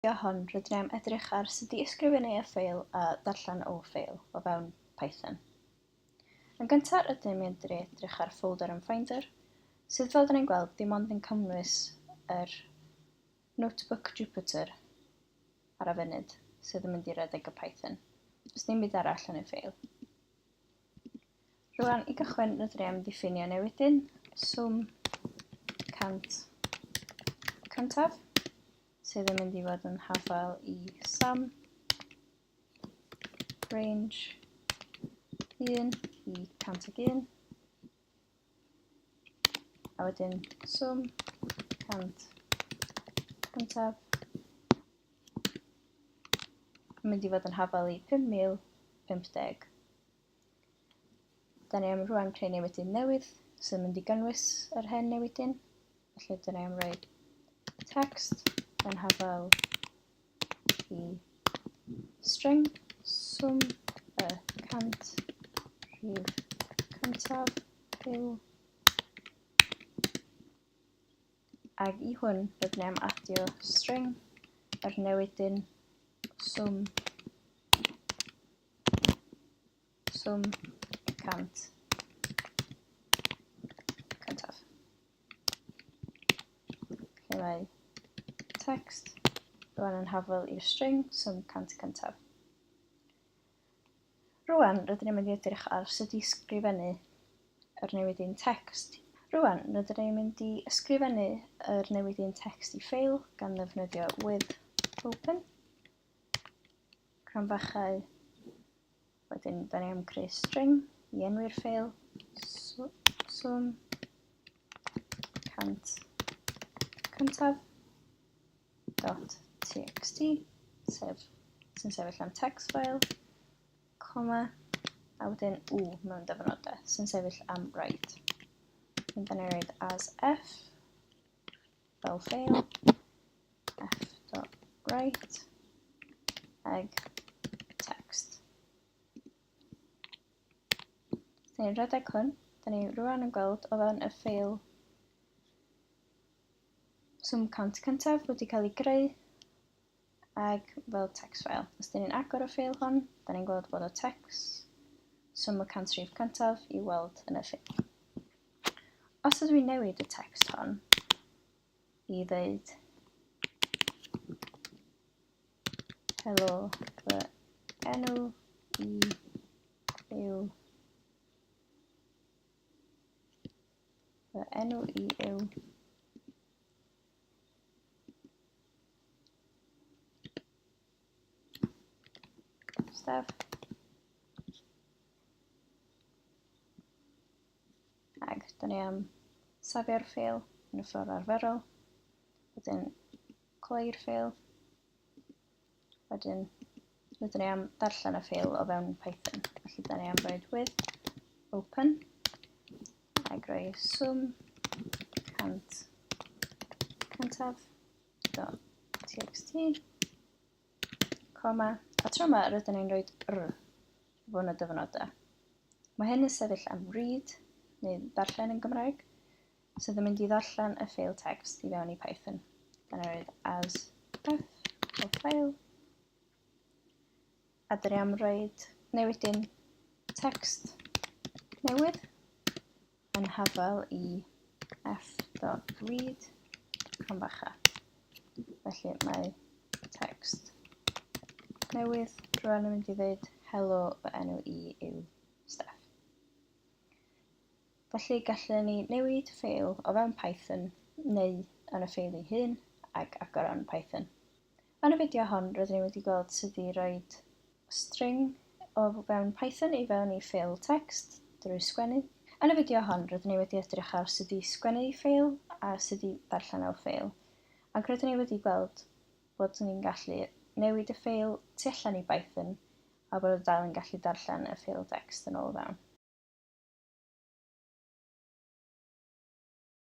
fideo hon, rydyn ni am edrych ar sut i ysgrifennu y ffeil a darllen o ffeil o fewn Python. Yn gyntaf, rydyn ni'n mynd i edrych ar ffolder yn Finder, sydd fel dyn ni'n gweld dim ond yn cynnwys yr Notebook Jupyter ar y funud sydd yn mynd i redeg y Python. Does dim byd arall yn y ffeil. Rwan, i gychwyn, rydyn ni am ddiffinio newidyn, swm 100 cyntaf, sydd yn mynd i fod yn hafal i sum range 1 i 101, a wedyn swm 100 cyntaf yn mynd i fod yn hafal i 5050. Da ni am rwan creu newidyn newydd sydd yn mynd i gynnwys yr hen newidyn. Felly da ni am roi text yn hafal i string swm y 100 rhif cyntaf yw Ac i hwn rydyn ni am adio string yr newidyn swm swm 100 cyntaf. Lle mae text rwan yn hafal i'r string swm 100 cyntaf. Rwan, rydyn ni'n mynd i edrych ar sut i ysgrifennu yr newidyn text. Rwan, rydyn ni'n mynd i ysgrifennu yr newidyn text i ffeil gan ddefnyddio with open. Cromfachau. Wedyn, da ni am creu string i enwi'r ffeil. Swm 100 cyntaf. dot txt, sef sy'n sefyll am text file, coma, a wedyn u mewn dyfynodau, sy'n sefyll am write. Wedyn da ni'n rhaid as f fel ffeil, f dot write, ag text. Da ni'n rhedeg hwn, da ni rwan yn gweld o fewn y ffeil Swm 100 cyntaf wedi cael ei greu ag fel text file. Os dyn ni'n agor y ffeil hon, da ni'n gweld bod y text swm y 100 rhif cyntaf i'w weld yn y ffeil. Os ydw i'n newid y text hon i ddeud helo fy enw i yw Fy enw i yw Steph. Ag, da ni am safio'r ffeil yn y ffordd arferol. Wedyn cloi'r ffeil. Wedyn, rydyn ni am darllen y ffeil o fewn Python. Felly, da ni am roed with open ac rhoi swm 100 cyntaf dot txt coma a tro yma rydyn ni'n rhoi r fo yn y dyfynodau. Mae hyn yn sefyll am read neu ddarllen yn Gymraeg sydd yn mynd i ddarllen y ffeil text i fewn i Python. Gan ei roed as f o file. A dyn ni am roed newidyn text newydd yn hafal i f.read cromfacha. Felly mae text newydd rwan yn mynd i ddweud helo fy enw i yw Steph. Felly gallen ni newid ffeil o fewn Python neu yn y ffeil ei hun ac agor yn Python. Yn y fideo hon rydyn ni wedi gweld sut i roed string o fewn Python i fewn i ffeil text drwy sgwennu. Yn y fideo hon rydyn ni wedi edrych ar sut i sgwennu i ffeil a sut i ddarllen o ffeil. Ac rydyn ni wedi gweld bod ni'n gallu newid y ffeil tu allan i Python a bod y dal yn gallu darllen y ffeil text yn ôl o fewn.